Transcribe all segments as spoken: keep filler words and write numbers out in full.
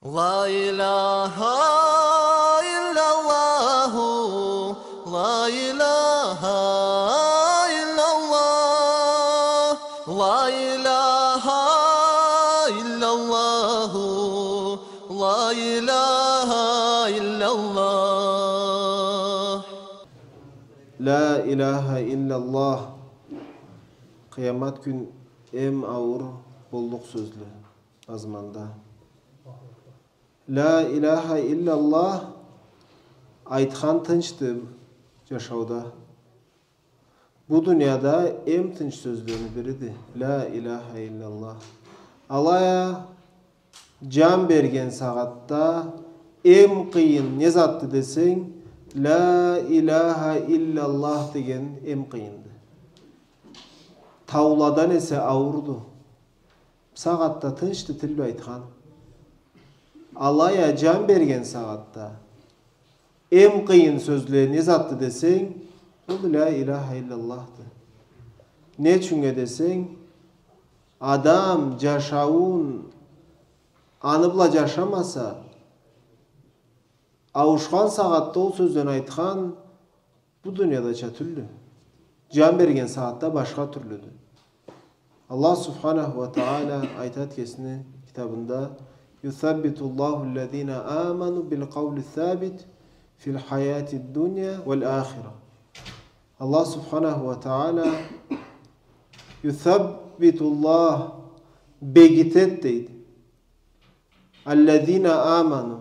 لا إله إلا الله، لا إله إلا الله، لا إله إلا الله، لا إله إلا الله. Ля иляха илляллах. Къыямат кюн эм ауур боллукъ сёзле азманда. Ля иляха илляллах айтхан тынчды джашауда. Бу дунияда эм тынч сёзлени бириди. Ля иляха илляллах. Алай а джан берген сагъатда эм къыйын не затды десенг, ля иляха илляллах деген эм къыйынды. Тауладан эсе ауурду. Бусагъатда тынчды тил бла айтхан. Алай а джан берген сагъатда эм къыйын сёзле не затды десенг, ол ля иляха илляллахды. Не ючюннге десенг, адам джашауун аны бла джашамаса, ауушхан сагъатда ол сёзлени айтхан, бу дуниядача тюлдю. Джан берген сагъатда башха тюрлюдю. Аллах субханаху уа тагъала айтад кесини китабында: يثبت الله الذين آمنوا بالقول الثابت في الحياة الدنيا والآخرة. Аллах субханаху уа тагъала يثبت الله, бегитед дейди. الذين آمنوا,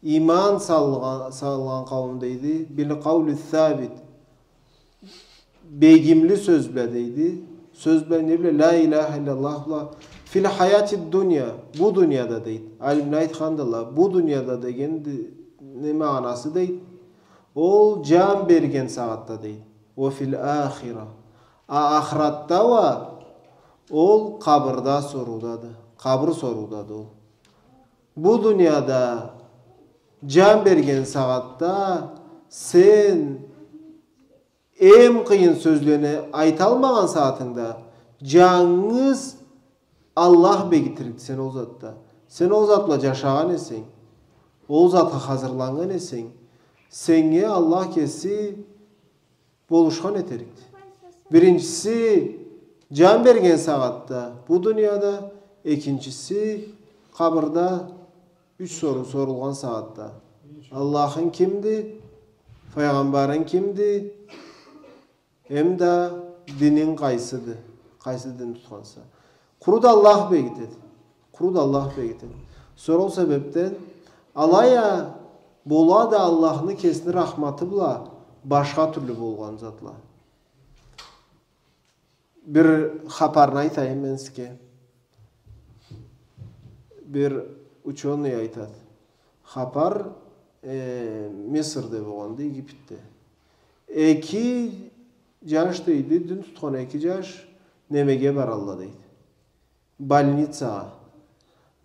иман салгъан, салгъан къауум дейди, بالقول الثابت, бегимли сёз бла дейди. Сёз бла не бла? Ля иляха илляллах бла. في الحياة الدنيا, бу дунияда дейди. Алимле айтхандыла, бу дунияда деген ди-, не магъанасы дейди? Ол джан берген сагъатда дейди. وفي الآخرة. А ахыратда уа ол къабырда соруулдады. Къабыр соруулдады ол. Бу дунияда джан берген сагъатда сен эм къыйын сёзлени айталмагъан сагъатынгда, джангыз Аллах бегитирикди сен ол затда. Сен ол зат бла джашагъан эсенг, ол затха хазырланнган эсенг, сеннге Аллах кеси болушхан этерикди. Биринчиси, джан берген сагъатда, бу дунияда, экинчиси, къабырда юч соруу сорулгъан сагъатда. Аллахынг кимди? Файгъамбарынг кимди? Эм да дининг къайсыды? Къайсы дин тутханса? Къуру да Аллах бегитеди. Къуру да Аллах бегитеди. Сора ол себебден алай а болады Аллахны кесини рахматы бла башха тюрлю болгъан затла. Бир хапарны айтайым мен сизге. Бир учёный айтады. Хапар, э, Мисрде болгъанды, Египетде. Эки джаш дейди, дин тутхан эки джаш немеге баралла дейди. Больницагъа.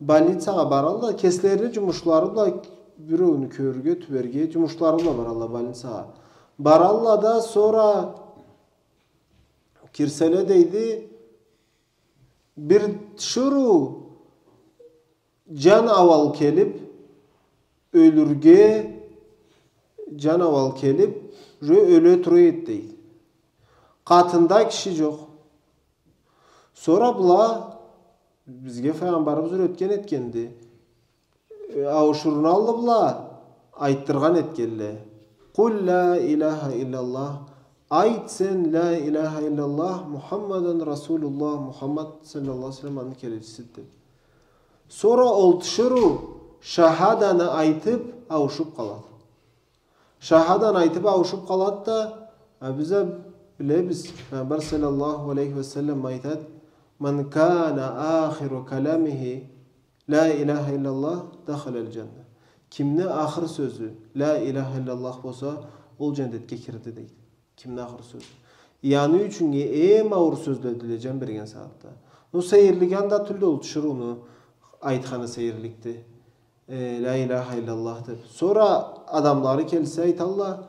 Больницагъа баралла, кеслерини джумушлары бла, биреуню кёрюрге, тюберге, джумушлары бла баралла больницагъа. Баралла да, сора кирселе дейди, бир тиширыу джан ауал келип, ёлюрге джан ауал келип, уже ёле тура эди дейди. Къатында киши джокъ. Сора была, бизге Файгъамбарыбыз юретген этгенди. Э, ауушурууну аллы была айтдыргъан этгенле. «Къул ля иляха илляллах». Айт сен «Ля иляха илляллах, Мухаммадан Расулуллах, Мухаммад саллаллаху алейхи ва саллам аны келечисиди», — деп. Сора ол тиширыу шахаданы айтып ауушуп къалады. Шахаданы айтып ауушуп къалады да, а биз а билебиз, Пайгъамбар саллаллаху алейхи ва саллам айтады: «Ман кана ахиру каламихи ля иляха илляллах, дахаляль джанна». Кимни ахыр сёзю «Ля иляха илляллах» болса, ол джандетге кирди, дейди. Кимни ахыр сёзю. Яни ючюннге эм ауур сёзледиле джан берген сагъатда. Но сейирлик анда тюлдю, ол тиширыуну айтханы сейирликди. Э, «Ля иляха илляллах» деп. Сора адамлары келсе айталла,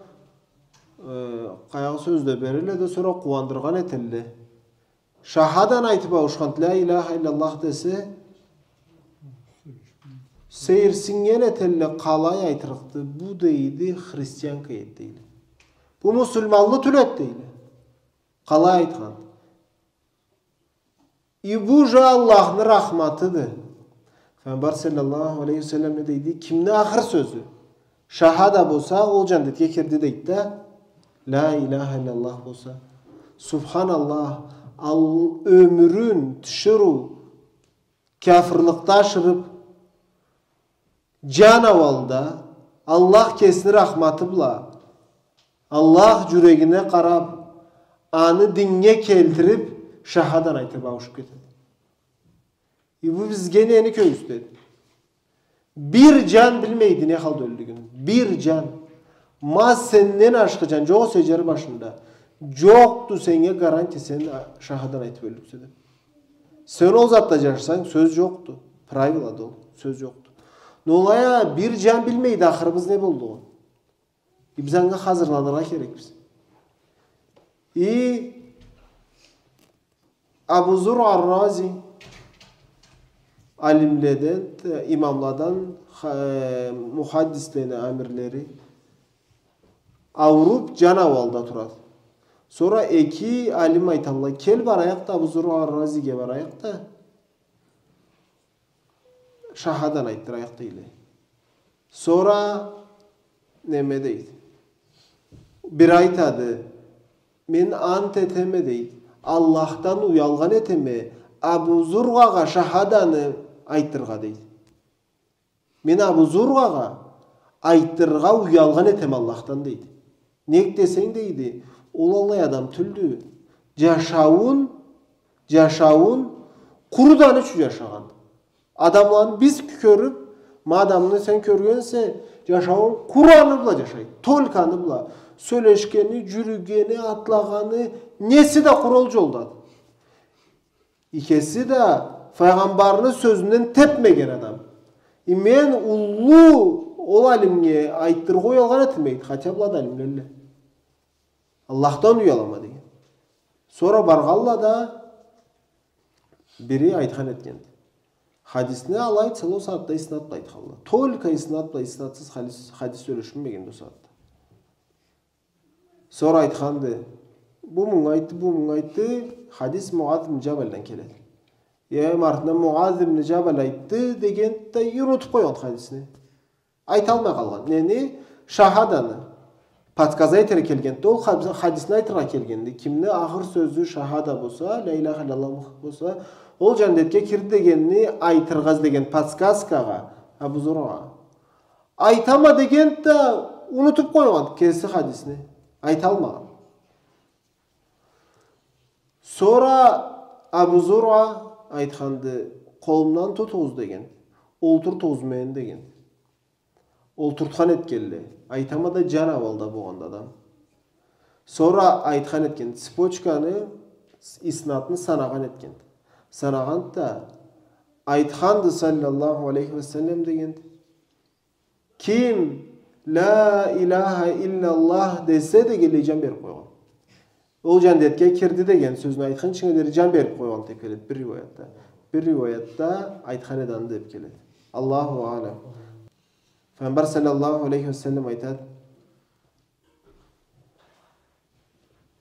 э, къайгъы сёз да берелле да, сора къууандыргъан этелле. Шахаданы айтып ауушханды, «Ля иляха илляллах» десе, Сейирсиннген этелле, къалай айтырыкъды, бу, дейди, христианка эди, дейле. Бу муслиманлы тюл эди, дейле. Къалай айтхан? И бу уже Аллахны рахматыды. Файгъамбар саллаллаху алейхи ва саллам не дейди? Кимни ахыр сёзю шахада болса, ол джандетге кирди, дейди да. Ля иляха илляллах болса. Субханаллах, ал-, ёмюрюн тиширыу кяфырлыкъда ашырыб, джан ауалда, Аллах кесини рахматы бла, Аллах джюрегине къараб, аны диннге келтириб, шахаданы айтыб ауушуб кетеди. И бу бизге нени кёргюзтеди? Бир джан билмейди не халда ёллюгюн. Бир джан. Ма сенден ашхы джан джокъ эсе джер башында. Джокъду сеннге гарантия, сен шахаданы айтыб ёллюксе деб. Сен ол затда джашасанг, сёз джокъду. Правилады ол, сёз джокъду. Но алай а бир джан билмейди ахырыбыз не боллугъун. И биз анга хазырланыргъа керекбиз. И Абу Зур ар-Рази алимледен, имамладан, ха-, э, мухаддислени амирлери, ауруб, джан ауалда турады. Сора эки алим айталла: «Кел, барайыкъ да, Абу Зур ар-Разиге барайыкъ да, шахаданы айтдырайыкъ», — дейле. Сора неме дейди? Бири айтады: «Мен ант этеме, — дейди, — Аллахдан уялгъан этеме Абу Зургъагъа шахаданы айтдырыргъа», — дейди. «Мен Абу Зургъагъа айтдырыргъа уялгъан этеме Аллахдан», — дейди. «Нек десенг, — дейди, — ол аллай адам тюлдю. Джашауун, джашауун къуру аны ючюн джашагъан. Адамланы биз кёрюб, ма адамны сен кёргенсе, джашауун къуру аны бла джашайды. Только аны бла. Сёлешгени, джюрюгени, атлагъаны, неси да къуру ол джолдады. И кеси да файгъамбарны сёзюнден тепмеген адам. И мен уллу ол алимге айтдырыргъа уялгъан этеме, — дейди, — хотя была да алимледиле. Аллахдан уялама», — деген. Сора баргъалла да, бири айтхан этгенди. Хадисни алай айтсала, ол сагъатда иснад бла айтхалла. Только иснад бла, иснадсыз хадис, хадис сёлешилмегенди ол сагъатда. Сора айтханды: «Бу мынга айтды, бу мынга айтды». Хадис Муаз ибн Джабалдан келеди. Эм артындан «Муаз ибн Джабал айтды» дегенди да, и унутуб къойгъан хадисни. Айталмай къалгъан. Нени? Шахаданы. Подсказать этерге келгенди. Ол хад-, хадисни айтыргъа келгенди. Кимни ахыр сёзю шахада болса, ля иляха илляллах болса, ол джандетге кирди дегенни айтыргъа излеген, подсказкагъа, Абу Зургъагъа. Айтама дегенди да, унутуб къойгъан кеси хадисни. Айталмагъан. Сора Абу Зургъа айтханды: «Къолумдан тутугъуз», — деген. «Олтуртугъуз мени», — деген. Олтуртхан этгелле. Айтама да, джан ауалда болгъанды адам. Сора айтхан этген, цепочканы, иснадны санагъан этген. Санагъанды да, айтханды, саллаллаху алейхи ва саллам, дегенди: «Ким ля иляха илляллах десе, — дегеллей, — джан бериб къойгъан. Ол джандетге кирди деген сёзню айтхынчынга дери джан бериб къойгъан», — деб келеди бир риуаятда. Бир риуаятда айтхан эди аны деб келеди. Аллаху аълам. Файгъамбар саллаллаху алейхи ва саллам айтады: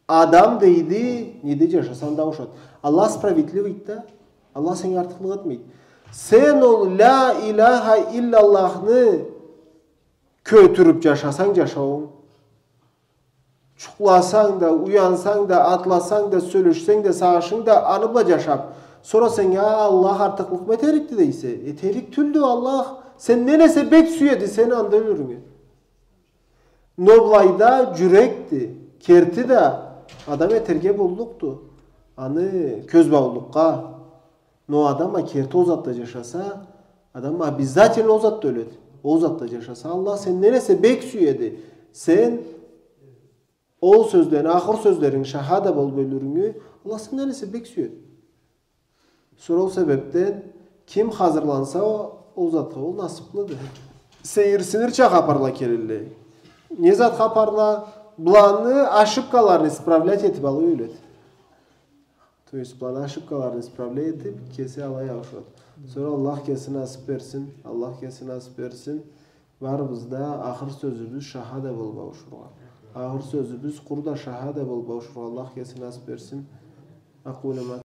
«Адам, — дейди, — неде джашасанг да ауушады. Аллах справедливыйди да. Аллах сеннге артыкълыкъ этмейди. Сен ол ля иляха илляллахны кётюрюб джашасанг джашауунг, джукъласанг да, уянсанг да, атласанг да, сёлешсенг да, сагъышынг да, аны бла джашаб, сора сеннге Аллах артыкълыкъмы этерикди дейсе? Этерик тюлдю. Аллах сенден эсе бек сюеди сени анда ёлюрюнгю». Но былайда джюрекди, керти да адам этерге боллукъду аны кёзбаулукъгъа. Но адам а керти ол затда джашаса, адам обязательно ол затда ёледи. Ол затда джашаса, Аллах сенден эсе бек сюеди сен ол сёзлени, ахыр сёзлеринг шахада болуб ёлюрюнгю, Аллах сенден эсе бек сюеди. Сора ол себебден ким хазырланса ол затха, ол насыблыды. Сейирсинирча хапарла келелле. Не зат хапарла? Быланы ошибкаларын исправлять этиб алыу ёледи. То есть быланы ошибкаларын исправлять этиб, кеси алай ауушады. Сора Аллах кеси насыб берсин, Аллах кеси насыб берсин. Барыбыз да ахыр сёзюбюз шахада болуб ауушургъа. Ахыр сёзюбюз къуру да шахада болуб ауушургъа Аллах кеси насыб берсин. أقول ما